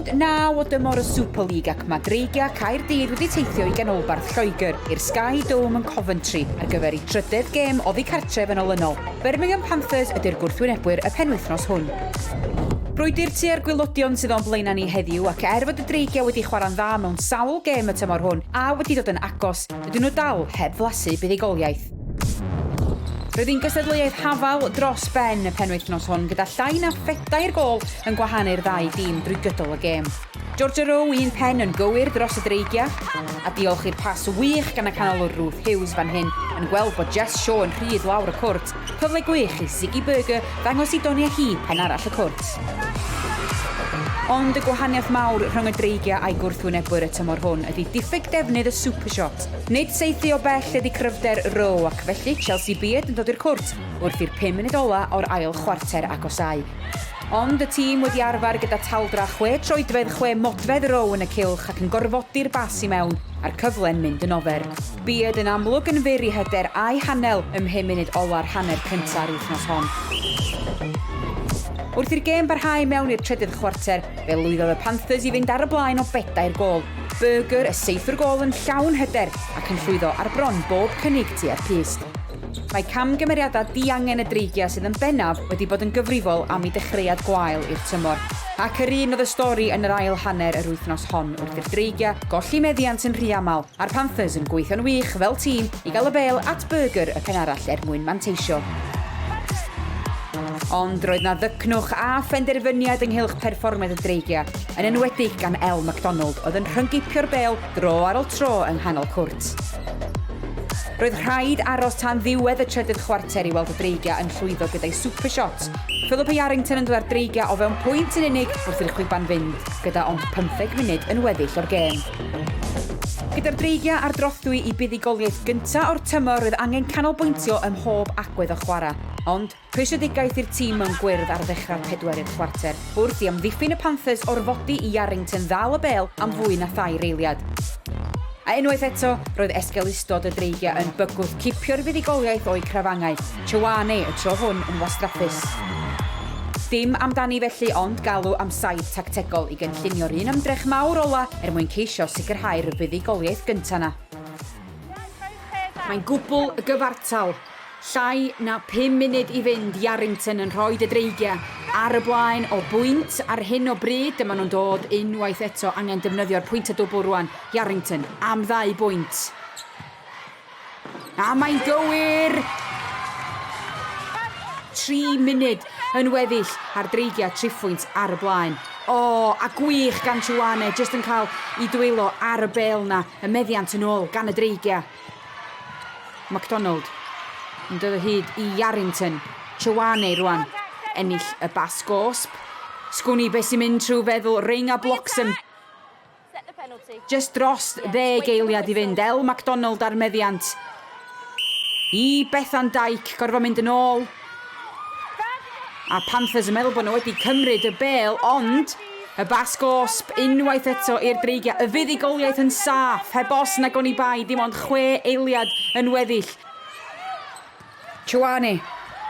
Rownd 9 o dymor y Super League ac mae Dreigiau Caerdydd wedi teithio i ganolbarth Lloegr, i'r Sky Dome yn Coventry, ar gyfer eu trydedd gêm oddi cartref yn olynol. Birmingham Panthers ydy'r gwrthwynebwyr y penwythnos hwn. Brwydr tua'r gwaelodion sydd o'n blaenau ni heddiw ac er fod y Dreigiau wedi chwarae'n dda mewn sawl gêm y tymor hwn a wedi dod yn agos, dydyn nhw dal heb flasu buddugoliaeth. Roedd hi'n gystadleuaeth hafal dros ben y penwythnos hwn gyda llai na phedair gôl yn gwahanu'r ddau dîm drwy gydol y gêm. Georgia Rowe un pen yn gywir dros y Dreigiau, a diolch i'r pas wych gan y canolwr Ruth Hughes fan hyn yn gweld bod Jess Shaw yn rhydd lawr y cwrt, cyfle gwych i Ziggy Burger ddangos i doniau hi pen arall y cwrt. Ond y gwahaniaeth mawr rhwng y Dreigiau a'i gwrthwynebwyr y tymor hwn ydy diffyg defnydd y supershot. Nid saethu o bell ydy cryfder Rowe ac felly Chelsea Beard yn dod i'r cwrt wrth i'r pum munud ola o'r ail chwarter agosáu. Ond y tîm wedi arfer gyda taldra chwe troedfedd chwe modfedd Rowe yn y cylch ac yn gorfodi'r bas i mewn a'r cyfle'n mynd yn ofer. Beard yn amlwg yn fyr i hyder a'i hanel ym mhum munud ola'r hanner cynta'r wythnos hon. Wrth i'r gêm barhau mewn i'r trydydd chwarter, fe lwyddodd y Panthers i fynd ar y blaen o bedair gôl. Burger, y saethwr gôl yn llawn hyder ac yn llwyddo ar bron bob cynnig tua'r pyst. Mae camgymeriadau diangen y Dreigiau sydd yn bennaf wedi bod yn gyfrifol am eu dechreuad gwael i'r tymor. Ac yr un oedd y stori yn yr ail hanner yr wythnos hon wrth i'r Dreigiau golli meddiant yn rhy aml, a'r Panthers yn gweithio'n wych fel tîm i gael y bêl at Burger y pen arall er mwyn manteisio. Ond roedd 'na ddycnwch a phenderfyniad ynghylch perfformiad y Dreigiau, yn enwedig gan Elle McDonald oedd yn rhyng-gipio'r bêl dro ar ôl tro yng nghanol cwrt. Roedd rhaid aros tan ddiwedd y trydydd chwarter i weld y Dreigiau yn llwyddo gyda'i super shot. Philippa Yarrington yn dod â'r Dreigiau o fewn pwynt yn unig wrth i'r chwiban fynd, gyda ond pymtheg munud yn weddill o'r gêm. Gyda'r Dreigiau ar drothwy i buddugoliaeth gynta' o'r tymor roedd angen canolbwyntio ym mhob agwedd o chwarae. Ond, rhwystredigaeth i'r tîm mewn gwyrdd ar ddechrau'r pedwerydd chwarter, wrth i amddiffyn y Panthers orfodi i Yarrington ddal y bêl am fwy na thair eiliad. A unwaith eto, roedd esgeulustod y Dreigiau yn bygwth cipio'r fuddugoliaeth o'u crafangau, Choane y tro hwn yn wastraffus. Dim amdani felly ond galw am saib tactegol i gynllunio'r un ymdrech mawr ola' er mwyn ceisio sicrhau'r fuddugoliaeth gynta' 'na. Mae'n gwbl gyfartal. Llai na phum munud i fynd, Yarrington yn rhoid y Dreigiau ar y blaen o bwynt ar hyn o bryd. Dyma nhw'n dod unwaith eto, angen defnyddio'r pwyntiau dwbl rwan. Yarrington am ddau bwynt. A mae'n gywir! 3 munud yn weddill a'r Dreigiau triphwynt ar y blaen. O, a gwych gan Chuane, jyst yn cael i dwylo ar y bêl 'na, y meddiant yn ôl gan y Dreigiau. MacDonald yn dod o hyd i Yarrington. Choane rwan ennill y bas gosb. Sgwn i beth sy'n mynd trwy feddwl Ring a Bloxham. Just dros ddeg eiliad i fynd. El MacDonald ar meddiant. I Bethan Dyke, gorfod mynd yn ôl. A Panthers yn meddwl bod nhw wedi cymryd y bêl, ond y bas gosb unwaith eto i'r Dreigiau. Y fuddugoliaeth yn saff, heb os nag oni bai, dim ond chwe eiliad yn weddill. Choane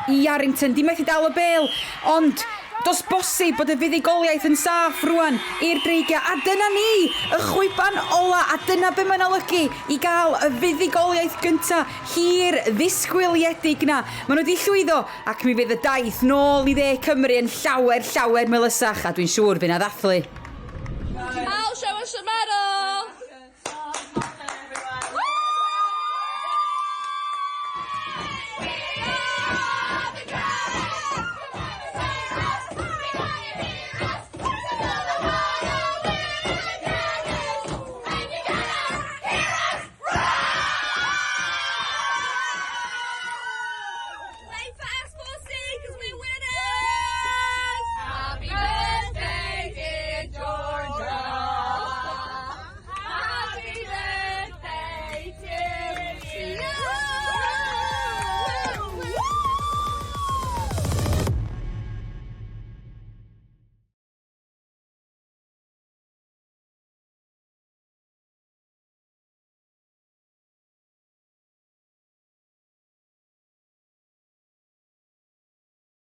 i Yarrington, di methu dal y bêl, ond does bosib bod y fuddugoliaeth yn saff rwan i'r Dreigiau. A dyna ni, y chwiban ola, a dyna be mae'n olygu i gael y fuddugoliaeth gynta hir ddisgwyliedig 'na. Maen nhw wedi llwyddo ac mi fydd y daith nôl i dde Cymru yn llawer, llawer melysach a dwi'n siŵr fydd 'na ddathlu. I'll show us the medal!